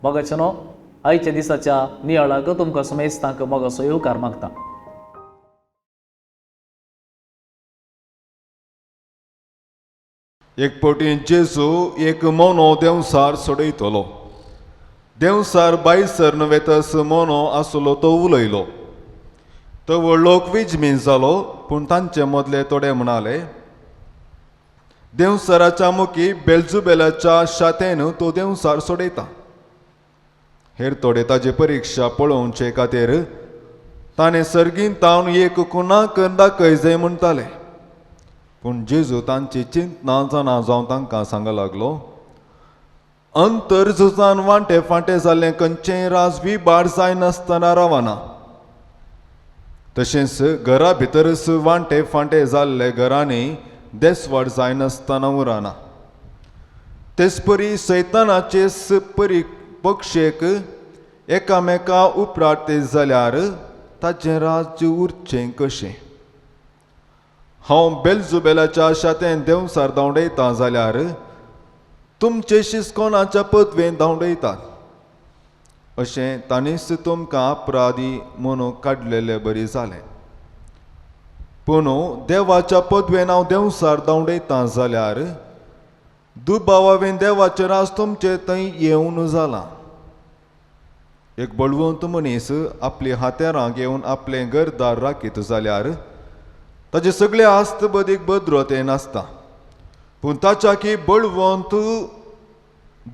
मोगाचेनो आयच्या दिसाच्या नियाळाक तुमकां समेस्तांक मोगाचो येवकार मागता. एक पटी जेजू एक मोनो देंवसार सोडयतलो. देंवसार बायसर वेतस मोनो आसलो तो उलयलो. तो लोक विजमीन जालो, पूण तांचे मदले थोडे म्हणाले, देंवसाराच्या मुखी बेलजुबेलाच्या शातेन तो देंवसार सोडयता. हेर थोडे ताजी परिक्षा पळोवचे खातीर ताणें सर्गीन तावन एक कुणाक दाखय जाय म्हणटाले. पूण जेजू तांची चिंतना जाणा जावन तांकां सांग लागलो, अंतर झुजान वांटे फांटे जाल्लें खंयचेंय राज विबाड जायनासतना रावना. तशेंच घरा भितरच वांटे फांटे जाल्ले घरांनी देसवाड जायनासतना उरना. तेच परी सैतानाचे परी पक्षेक एकामेका उपराटे जाल्यार ताचें राज्य उरचें कशें? हांव बेलजुबेलाच्या शातेन देंवसार धांवडयता जाल्यार तुमचे शिस्कोनाच्या पदवेन धांवडयतात. अशें ताणीच तुमकां अपराधी म्हणून काडलेले बरी जालें. पूण देवाच्या पदवेन हांव देंवसार धांवडयता जाल्यार दुबावावेन देवाचें राज तुमचे थंय येवन जालां. एक बळवंत मनीस आपली हातेरां घेवन आपलें घरदार राखीत जाल्यार ताजे सगळे आस्त बदीक भद्रतेन आसता. पूण ताच्या की बळवंत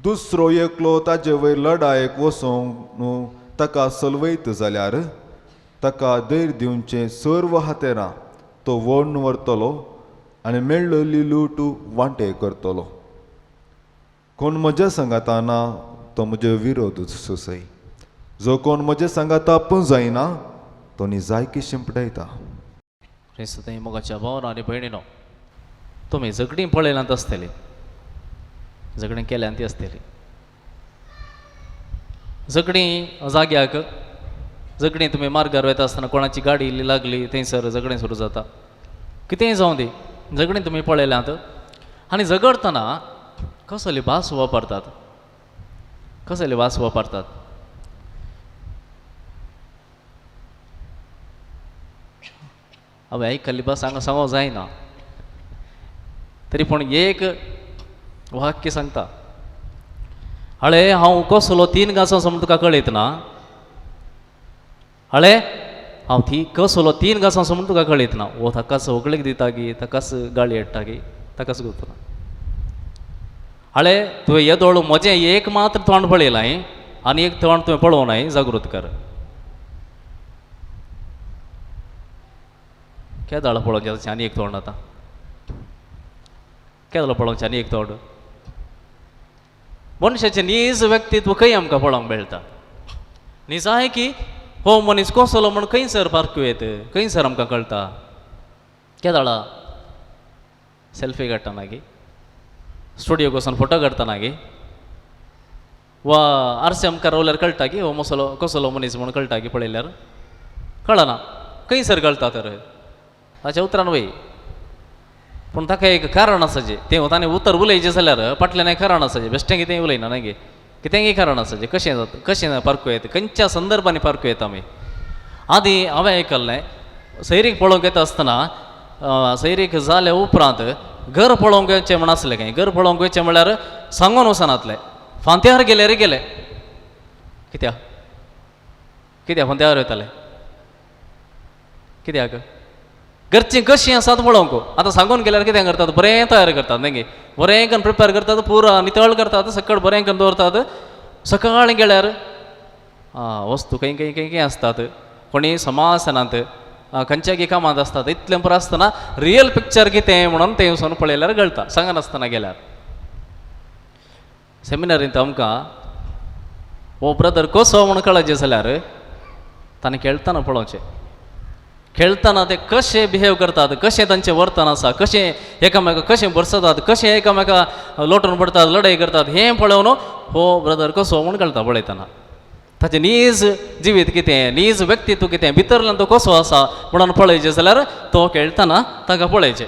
दुसरो एकलो ताजे वयर लडायेक वचोंक ताका सलवयत जाल्यार ताका धैर्य दिवचें सर्व हातेरां तो वोडून व्हरतलो आनी मेळ्ळली लूट वांटे करतलो. कोण म्हज्या सांगाता ना तो म्हजे विरोध सोसय, जो कोण म्हज्या सांगाता पुंजायना तो निजायकी शिंपडायता. क्रिस्तांव मोगाच्या भावानो आनी भयणीनो, तुमी झगडीं पळयल्यांत आसतलीं, झगडीं केल्यांत ती आसतली. झगडीं जाग्याक, झगडीं तुमी मार्गार वयता आसतना कोणाची गाडी इल्ली लागली थंयसर झगडीं सुरू जाता. कितेंय जावं दी, झगडीं तुमी पळयल्यांत. आनी झगडटना कसली भास वापरतात, कसली भास वापरतात? हांवें आयकल्ली भास हांगा सांगूंक जायना, तरी पूण एक वाक्य सांगता. हळे हांव कसलो तीन गासां म्हूण तुका कळयत ना, हळे हांव ती कसलो तीन गासां म्हूण तुका कळयत ना. हो ताकाच होगळीक दिता गी, ताकाच गाळी हाडटा गी, ताकाच गोतना. हळे तुवें येदोळ म्हजें एक मात्र तोंड पळयलां आनी एक तोंड तुवें पळोवनाय, जागृत कर. केदाळ पळोवचें आनी एक तोंड आतां, केदाळ पळोवचें आनी एक तोंड. मनशाचें नीज व्यक्तित्व खंय आमकां पळोवंक मेळटा? निजाय की हो मनीस कसलो म्हूण खंयसर पारखूं येत, खंयसर आमकां कळटा? केदाळा सेल्फी काडटना गी, स्टुडियो वचून फोटो काडटना गी, वा आरसे आमकां रावल्यार कळटा की हो मसलो कसलो मनीस म्हूण कळटा की पळयल्यार? कळना. खंयसर कळटा तर? ताच्या उतरान वय, पूण ताका एक कारण आसाचें. तें ताणें उतर उलयचें जाल्यार फाटल्यान एक कारण आसाचें. बेश्टें कितेंय उलयना न्हय गे, कितेंय कारण आसाचें. कशें जाता, कशें पारखूं येता, खंयच्या संदर्भांनी पारखूं येता आमी? आदीं हांवें आयकल्लें, सैरीक पळोवंक येता आसतना सैरीक जाल्या उपरांत घर पळोवंक वचचें म्हण आसलें खंय. घर पळोवंक वचचें म्हणल्यार सांगून वचनातलें, फांत्यार गेले रे गेले. कित्याक कित्याक फांत्यार वयताले? कित्याक? घरचीं कशीं आसात पळोवंक. आतां सांगून गेल्यार कितें करतात, बरें तयार करतात न्ही गे, बरें करून प्रिपेर करतात, पुरा नितळ करतात, सकळ बरें करून दवरतात. सकाळीं गेल्यार वस्तू खंय खंय खंय खंय आसतात, कोणी समासनांत खंयच्या कामांत आसतात. इतलें पुरो आसतना रियल पिक्चर कितें म्हणून तें वचून पळयल्यार कळटा, सांगनासतना गेल्यार. सेमिनारींत आमकां हो ब्रदर कसो म्हूण कळचें जाल्यार ताणें खेळटना पळोवचें. खेळटना ते कशे बिहेव करतात, कशें तांचें वर्तन आसा, कशें एकामेका कशें भरसतात, कशें एकामेका लोटून पडटात, लडाई करतात, हें पळोवन हो ब्रदर कसो म्हूण कळटा पळयतना. ताचें नीज जिवीत कितें, नीज व्यक्तित्व कितें, भितरल्यान तो कसो आसा म्हणून पळयचें जाल्यार तो खेळटना ताका पळयचें.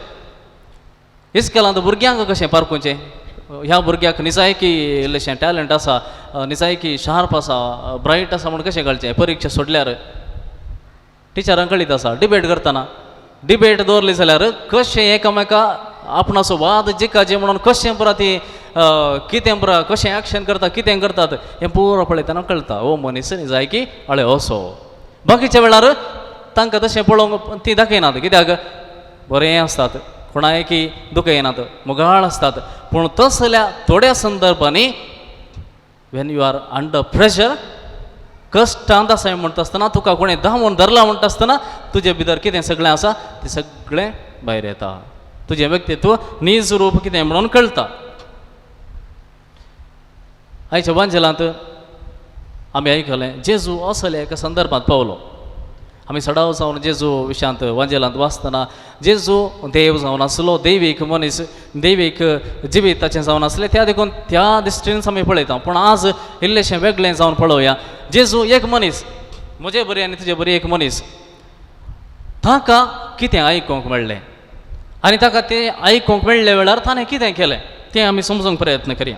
इस्कलांत भुरग्यांक कशें पारखुचें, ह्या भुरग्याक निजायकी इल्लेशें टॅलंट आसा, निजायकी शार्प आसा, ब्रायट आसा म्हूण कशें कळचें? परिक्षा सोडल्यार टिचरांक कळीत आसा. डिबेट करतना डिबेट दवरली जाल्यार कशें एकामेका आपणाचो वाद जिकाचे म्हणून कशें पुरा ती कितें पुरा कशें एक्शन करता, कितें करतात हें पुरो पळयतना कळटा हो मनीस निजायकी हळे असो. बाकीच्या वेळार तांकां तशें पळोवंक ती दाखयनात, कित्याक बरें आसतात, कोणायकी दुखयनात, मोगाळ आसतात. पूण तसल्या थोड्या संदर्भांनी when you are under pressure, कश्टांत आसा म्हणटा आसतना, तुका कोणें दामून धरला म्हणटा आसतना तुजे भितर कितें सगळें आसा तें सगळें भायर येता, तुजें व्यक्तित्व नीज रूप कितें म्हणून कळटा. आयच्या वांजेलांत आमी आयकलें जेजू असल्या एका संदर्भांत पावलो. आमी सडाव जावन जेजू विशयांत वांजेलांत वाचतना जेजू देव जावन आसलो, दैवीक मनीस, दैवीक जिविताचें जावन आसलें, त्या देखून त्या दृश्टीनच आमी पळयता. पूण आज इल्लेशें वेगळें जावन पळोवया. जेजू एक मनीस, म्हजे बरी आनी तुजे बरी एक मनीस, ताका कितें आयकूंक मेळ्ळें आनी ताका तें आयकूंक मेळ्ळे वेळार ताणें कितें केलें तें आमी समजूंक प्रयत्न करया.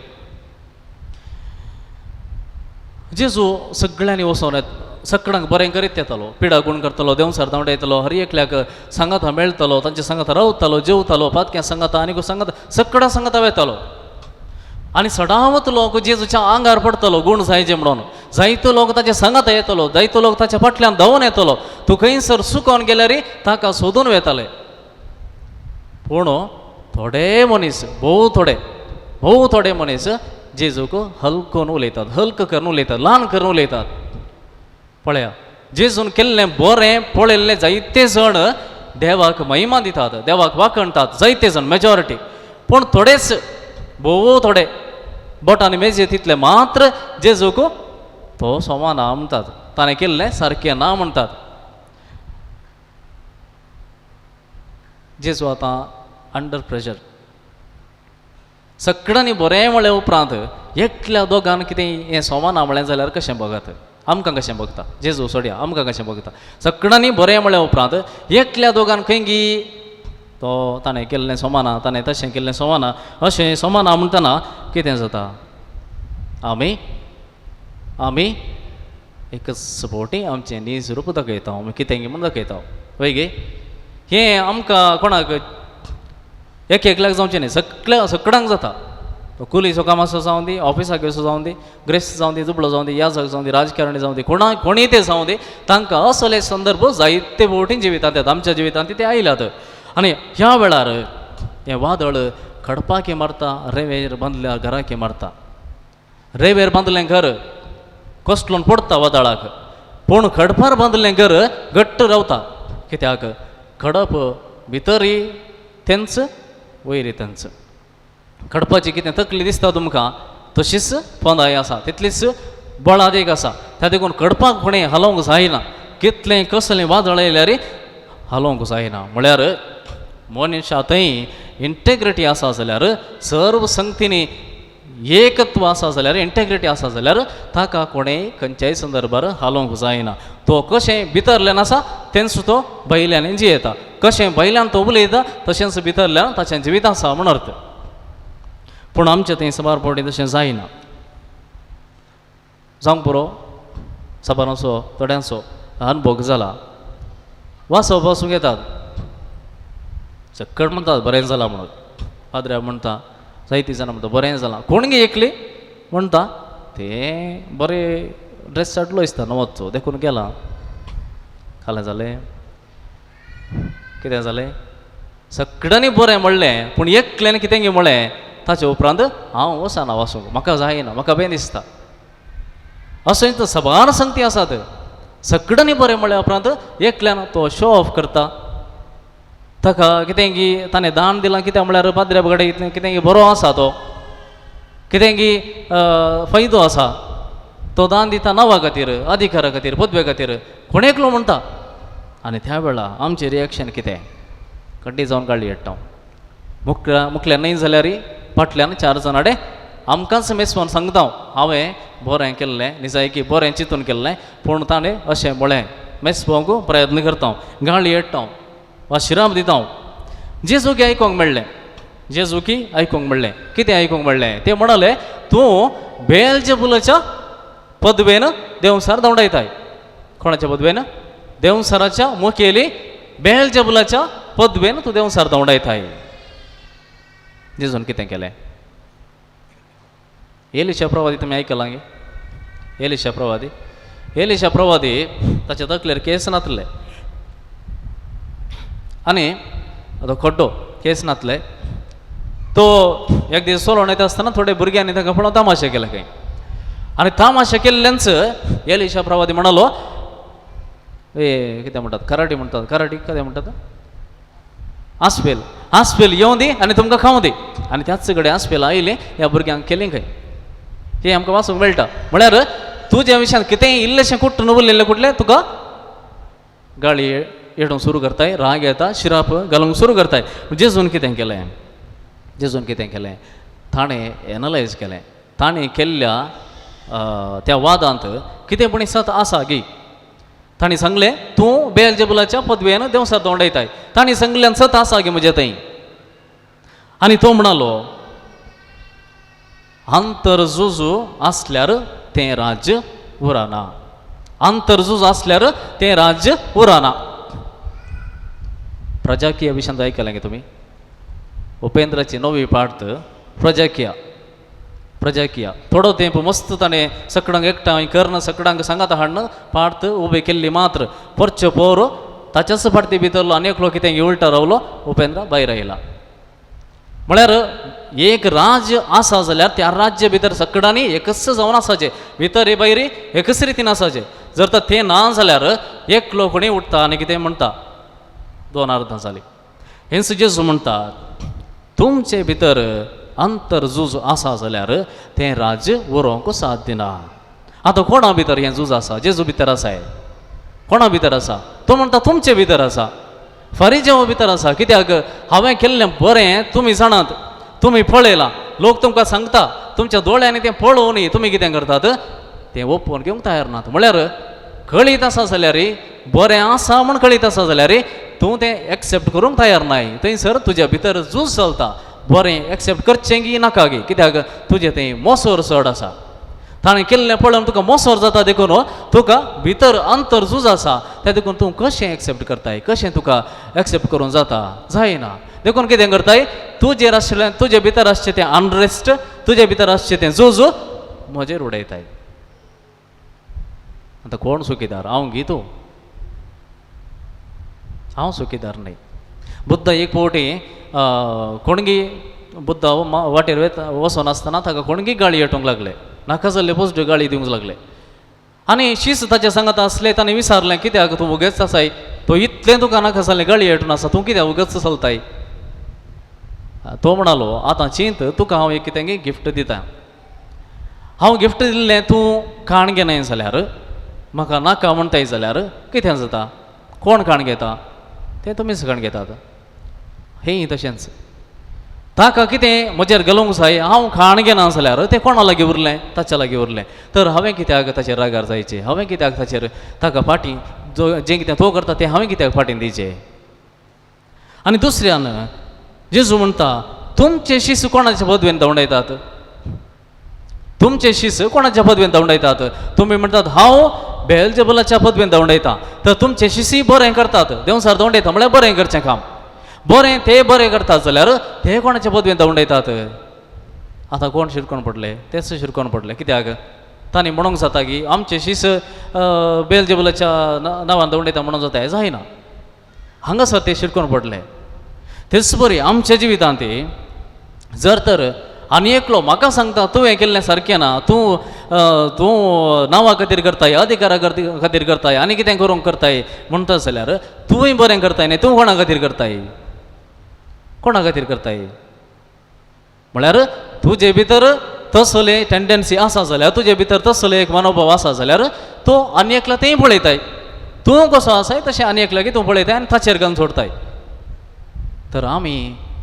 जेजू सगळ्यांनी वचोन सगळ्यांक बरें करीत येतालो, पिडा गुण करतलो, देंवचार धांवडायतलो, हर एकल्याक सांगाता मेळटलो, तांच्या सांगाता रावतालो, जेवतालो, पातक्या सांगाता आनी सांगाता सगळ्यां सांगाता वेतालो. आनी सदांच लोक जेजूच्या आंगार पडटलो गूण जायचे म्हणून, जायतो लोक ताच्या सांगाता येतलो, जायतो लोक ताच्या फाटल्यान धांवून येतलो, तूं खंयसर सुकोन गेल्यार ताका सोदून वेताले. पूण थोडे मनीस, भोव थोडे, भोव थोडे मनीस जेजूक हलकून उलयतात, हल्क करून उलयतात, ल्हान करून उलयतात. पळया जेजून केल्लें बरें पळयल्लें जायते जण देवाक महिमा दितात, देवाक वाखणटात, जायते जण मेजॉरिटी. पूण थोडेच, भोव थोडे, बोटांनी मेजये तितले मात्र जेजूक तो सोमा ना म्हणटात, ताणें केल्लें सारकें ना म्हणटात. जेजू आतां अंडर प्रेशर, सगळ्यांनी बरें म्हळ्या उपरांत एकल्या दोगान कितें हें सोमा ना म्हळें जाल्यार कशें बघत, आमकां कशें बघता? जेजू सोडया, आमकां कशें बघता? सगळ्यांनी बरें म्हळ्या उपरांत एकल्या दोगान खंय गी तो ताणें केल्लें सोमाना, ताणें तशें केल्लें सोमाना, अशें सोमाना म्हणटना कितें जाता? आमी आमी एकच सपोर्टी आमचें नीज रूप दाखयता, आमी कितें म्हूण दाखयता वय गे. हें आमकां कोणाक एक एकल्याक जावचें न्ही, सगळ्या सगळ्यांक जाता. तो कुलीचो कामाचो जावं दी, ऑफिसाक जावं दी, ग्रेस्त जावं दी, दुबळो जावं दी, याजक जावं दी, राजकारणी जावं दी, कोणा कोणीय ते जावं दी, तांकां असले संदर्भ जायते फावटी जिवितांत येता, आमच्या जिवितांत ते आयल्यात. आनी ह्या वेळार हें वादळ खडपाकी मारता, रेंवेर बांदल्या घराकी मारता. रेंवेर बांदलें घर कोसळून पडटा वादळाक, पूण खडपार बांदलें घर घट्ट रावता. कित्याक? खडप भितरय तेंच, वयरय तेंच. खडपाची कितें तकली दिसता तुमकां तशीच पोंदाय आसा, तितलीच बळादीक आसा. त्या देखून खडपाक कोणें हालोवंक जायना, कितलें कसलें वादळ आयल्यार हालोवंक जायना. म्हळ्यार मनशा थंय इंटेग्रिटी आसा जाल्यार, सर्व संगतींनी एकत्व आसा जाल्यार, इंटेग्रिटी आसा जाल्यार ताका कोणेंय खंयच्याय संदर्भार हालोवंक जायना. तो कशें भितरल्यान आसा तेंच तो भायल्यान जियेता, कशें भायल्यान तो उलयता तशेंच भितरल्यान ताचें जिवीत आसा म्हूण अर्थ. पूण आमचें थंय साबार फावटी तशें जायना. जावंक पुरो साबारांचो थोड्यांचो अनुभोग जाला. वासो बसूंक येतात, सक्कड म्हणटात बरें जालां म्हणून, पाद्र्या म्हणटा, जायतीं जाणां म्हणटा बरें जालां, कोण गे एकली म्हणटा तें बरें ड्रेस हाडलो दिसता नवोच देखून गेलां. खालें जालें कितें जालें? सगळ्यांनी बरें म्हणलें, पूण एकल्यान कितें गे म्हणलें ताचे उपरांत हांव वचना वासूंक, म्हाका जायना, म्हाका बें दिसता. अशें तर साबार संगती आसात. सगळ्यांनी बरें म्हणल्या उपरांत एकल्यान तो शो ऑफ करता, ताका कितें की ताणें दान दिलां कित्याक म्हळ्यार पाद्र्या कडेन कितें की बरो आसा तो, कितें की फायदो आसा, तो दान दिता नांवा खातीर, अधिकारा खातीर, पदवे खातीर, कोण एकलो म्हणटा. आनी त्या वेळार आमचें रिएक्शन कितें? कड्डी जावन गाळी हाडटा. मुखल्या मुखल्यान न्हय जाल्यार फाटल्यान चार जाण हाडे आमकांच मेसवान सांगता हांवें बरें केल्लें, निजायकी बरें चिंतून केल्लें, पूण ताणें अशें म्हळें. मेसपोवंक प्रयत्न करता, गाळी हाडटा वा शिराप दिता. जेजूक आयकोंक मेळ्ळें, जेजूकी आयकूंक मेळ्ळें. कितें आयकूंक मेळ्ळें? ते म्हणाले तूं बेलजेबुलाच्या पदवेन देंवचार धांवडायताय. कोणाच्या पदवेन? देंवचाराच्या मुखेली बेलजेबुलाच्या पदवेन तूं देंवचार धांवडायताय. जेजून कितें केलें? एलिशा प्रवादी तुमी आयकलां गे? एलिशा प्रवादी, एलिशा प्रवादी ताच्या तकलेर केस नातले आनी तो खड्डो केस नातले. तो एक दीस चलोवन येता आसतना थोडे भुरग्यांनी ताका पळोवन तामाशे केले खंय, आनी तामाशे केल्ल्यानच एलिशा प्रवादी म्हणालो, ए कितें म्हणटात, कराटी म्हणटात, कराटी कितें म्हणटात, आस्पेल, आस्पेल येवं दी आनी तुमकां खावं दी. आनी त्याच कडेन आस्पेल आयलें ह्या भुरग्यांक केलें खंय. हें आमकां वाचूंक मेळटा. म्हळ्यार तुज्या विशयान कितेंय इल्लेशें कुट्टून उरलेलें कुटलें तुका गाळी येडोवंक सुरू करताय, राग येता, शिराप घालूंक सुरू करताय. जेजून कितें केलें? जेजून कितें केलें? ताणें एनलायज केलें. ताणें केल्ल्या त्या वादांत कितें पूण सत आसा गी. तांणी सांगलें तूं बेलजेबुलाच्या पदवेन देंवचार धोंवडायताय. तांणी सांगल्यान सत आसा गे म्हजे थंय. आनी तो म्हणालो आंतरझुजू आसल्यार तें राज्य उरना, आंतरझूज आसल्यार तें राज्य उरना. प्रजाकीय विशयांत आयकलें गे तुमी? उपेंद्राची नवी पार्ट प्रजाकीय, प्रजाकीय थोडो तेंप मस्त ताणें सकडांक एकठांय करून सकडांक सांगात हाडून पार्ट उबे केल्ली मात्र पोरचे पोर ताच्याच फाटली भितरलो आनी एकलो कितें उलटा रावलो, उपेंद्र भायर आयला. म्हळ्यार एक राज्य आसा जाल्यार त्या राज्य भितर सकडांनी एकच जावन आसाचें, भितर भायर एकच रितीन आसाचें. जर तर तें ना जाल्यार एकलो कोणी उठता आनी कितें म्हणटा दोन अर्दां जालीं. हेंच जेजू म्हणटा तुमचे भितर अंतर झूज आसा जाल्यार तें राज्य उरोवंक साथ दिना. आतां कोणा भितर हें झूज आसा? जेजू भितर आसा. कोणा भितर आसा? तो म्हणटा तुमचे भितर आसा, फारीजेवा भितर आसा. कित्याक हांवें केल्लें बरें तुमी जाणात, तुमी पळयलां, लोक तुमकां सांगता, तुमच्या दोळ्यांनी तें पळोवनूय तुमी कितें करतात तें ओपोवन घेवंक तयार नात. म्हळ्यार कळीत आसा जाल्यार बरें आसा म्हूण कळीत आसा जाल्यार तूं तें एक्सेप्ट करूंक तयार नाय. थंयसर तुज्या भितर झूज चलता, बरें एक्सेप्ट करचें की नाका गी, कित्याक तुजें थंय मोसोर चड आसा. ताणें केल्लें पळोवन तुका मोसोर जाता, देखून तुका भितर अंतर झूज आसा. तें देखून तूं कशें एक्सेप्ट करताय, कशें तुका एक्सेप्ट करूंक जाता? जायना. देखून कितें करताय, तुजेर आशिल्लें, तुजे भितर आसचें तें अनरेस्ट, तुजे भितर आसचें तें झूज म्हजेर उडयताय. आतां कोण सुखीदार? हांव गी तूं? हांव सुखीदार न्हय. बुद्ध एक फावटी कोणगी बुद्ध वाटेर वता वचोन आसतना ताका कोणगी गाळी येटूंक लागले, नाका जाल्ले पोजिटीव गाळी दिवंक लागले. आनी शीस ताच्या सांगात आसले, ताणें विचारलें कित्याक तूं उगेच आसाय, तो इतलें तुका नाका जाल्लें गाळी येटून आसा, तूं कित्याक उगेच चलताय? तो म्हणालो आतां चिंत, तुका हांव एक कितें गिफ्ट दिता, हांव गिफ्ट दिल्लें तूं खाण घेनाय जाल्यार, म्हाका नाका म्हणटाय जाल्यार कितें जाता? कोण खाण घेता? तें तुमीच खाण घेतात. हेंय तशेंच ताका कितें म्हजेर घालूंक जाय, हांव खाण घेना जाल्यार तें कोणा लागीं उरलें? ताच्या लागीं उरलें. तर हांवें कित्याक ताचेर रागार जायचें? हांवें कित्याक ताचेर ताका फाटीं जो जें कितें तो करता तें हांवें कित्याक फाटीं दिवचें? आनी दुसऱ्यान जेजू म्हणटा तुमचे शीस कोणाचे पदवेन धांवडायतात? तुमचे शीस कोणाच्या पदवेन धांवडायतात? तुमी म्हणटात हांव बेलजेबुलाच्या पदवेन धांवडायता. तर तुमचे शिसी बरें करतात, देंवचार धांवडायता म्हळ्यार बरें करचें काम, बरें ते बरें करतात जाल्यार ते कोणाच्या पदवेन धांवडायतात? आतां कोण शिरकोन पडले? तेच शिरकोन पडले. कित्याक तांणी म्हणूंक जाता की आमचे शीस बेलजेबुलाच्या नांवान धांवडायता म्हणूंक जाता, हें जायना. हांगासर ते शिरकोन पडले. तेच बरी आमच्या जिवितांत जर तर आनी एकलो म्हाका सांगता तुवें केल्लें सारकें ना, तूं तूं नांवा खातीर करताय, अधिकारा खातीर करताय, आनी कितें करूंक करताय म्हणटा जाल्यार तूंय बरें करताय न्ही, तूं कोणा खातीर करताय? कोणा खातीर करताय? म्हळ्यार तुजे भितर तसले टेंडन्सी आसा जाल्यार, तुजे भितर तसले एक मनोभाव आसा जाल्यार तो आनी एकला तेंय पळयताय, तूं कसो आसाय तशें आनी एकल्याकी तूं पळयताय आनी ताचेर घालून सोडताय. तर आमी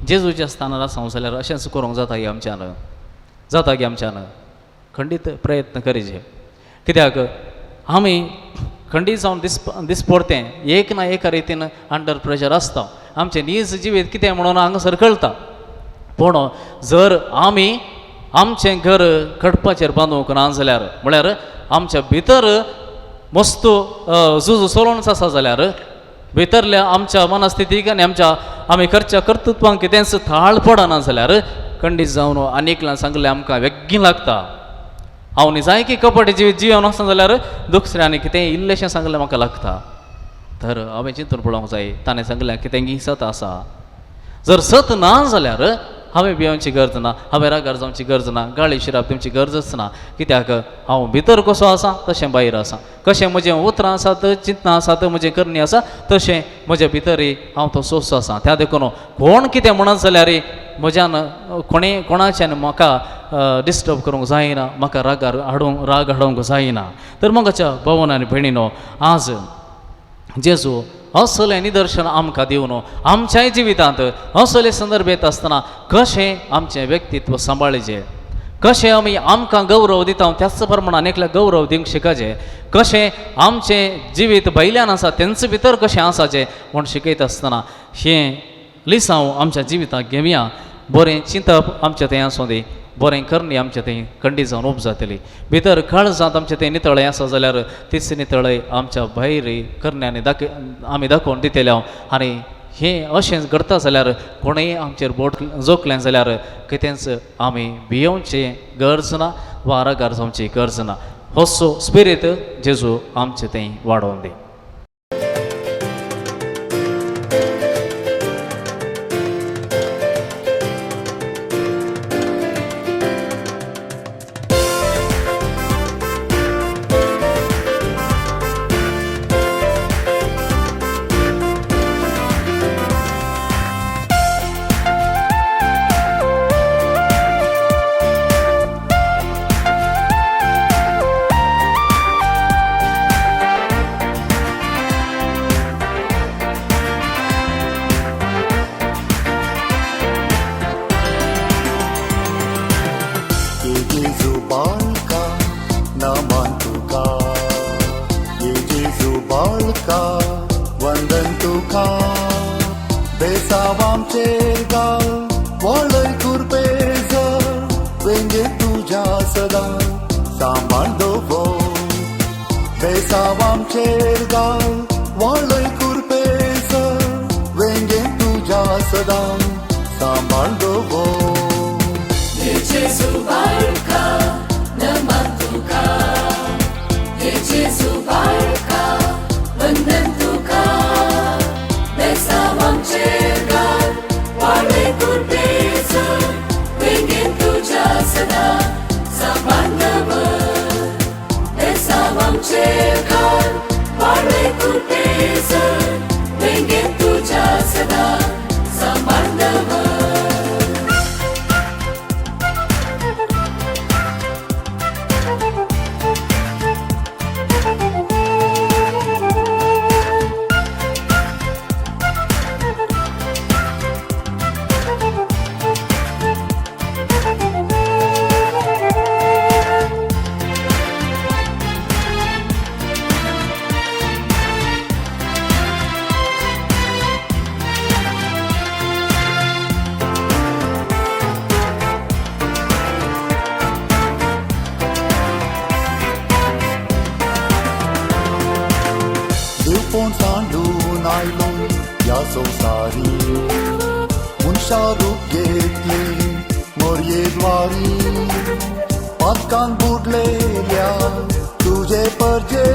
जेजूच्या स्थानार आसा जाल्यार अशेंच करूंक जाता की आमच्यान, जाता की आमच्यान खंडीत प्रयत्न करीचे. कित्याक आमी खंडीत जावन दिसपडतें एक ना एका रितीन अंडर प्रेशर आसता. आमचें नीज जिवीत कितें म्हणून हांगासर कळटा. पूण जर आमी आमचें घर खडपाचेर बांदूंक ना जाल्यार, म्हळ्यार आमच्या भितर मस्त झुजू चलोवनच आसा जाल्यार, भितरल्या आमच्या मनस्थितीक आनी आमच्या आमी करच्या कर्तृत्वांक कितेंच थाळ पडना जाल्यार खंडीत जावन आनी एकल्यान सांगलें आमकां वेगीं लागता. हांव निजाय की कपटी जिवीत जिवन आसना जाल्यार दुसऱ्यांनी कितें इल्लेशें सांगलें म्हाका लागता. तर हांवें चिंतून पळोवंक जाय, ताणें सांगलें कितें सत आसा. जर सत ना जाल्यार हांवें भियोवची गरज ना, हांवें रागार जावची गरज ना, गाळी शिराप दिवची गरजच ना. कित्याक हांव भितर कसो आसा तशें भायर आसा, कशें म्हजें उतरां आसात, चिंतनां आसात, म्हजें करणी आसा, तशें म्हज्या भितरय हांव तसोच आसा. त्या देखून कोण कितें म्हणत जाल्यार म्हज्यान कोणें कोणाच्यान म्हाका डिस्टर्ब करूंक जायना, म्हाका रागार हाडूंक राग हाडूंक जायना. तर मोगाच्या भवन आनी भयणीनो, आज जेजू असलें निदर्शन आमकां दिवन आमच्याय जिवितांत असले संदर्भ येता आसतना कशें आमचें व्यक्तित्व सांबाळचें, कशें आमी आमकां गौरव दिता त्याच प्रमाण आनी एकल्याक गौरव दिवंक शिकचें, कशें आमचें जिवीत भायल्यान आसा तेंच भितर कशें आसाचें म्हूण शिकयता आसतना हें लिसांव आमच्या जिविताक घेवया. बरें चिंतप आमच्या थंय आसूं दी, बरें करणी आमच्या थंय खंडीत जावन उपजातली. भितर काळजांत आमचें तें नितळें आसा जाल्यार तीच नितळय आमच्या भायर करण्यांनी आमी दाखोवन दितले. आनी हें अशेंच घडता जाल्यार कोणूय आमचेर बोट जोखलें जाल्यार कितेंच आमी भियोवचें गरज ना वा रागार जावची गरज ना. होसो स्पिरीत जेजू आमचें थंय वाडोवन दी. ये जेजू बाळका, नमन तुका. ये जेजू बाळका, वंदन तुका. बेसांव आमचेर घाल वळय कुरपेज, वेंगे तुज्या सदां सांबाळ दवर. बेसांव आमचेर घाल वळय कुरपेज, वेंगे तुज्या सदां सांबाळ दवर. Gesù barca, नमन तुका. हे जेजू बाळका, वंदन तुका. बेसांव आमचेर घाल वाडय कुरपेज, वेंगेन तुज्या सदां सांबाळ दवर. बेसांव आमचेर घाल वाडय कुरपेज, वेंगेन तुज्या सदां सांबाळ दवर. देवपण सांडून आयलो ह्या संवसारी, मनशा रूप घेतले मोरये द्वारी. पातकान बुडलेल्या तुजे परजे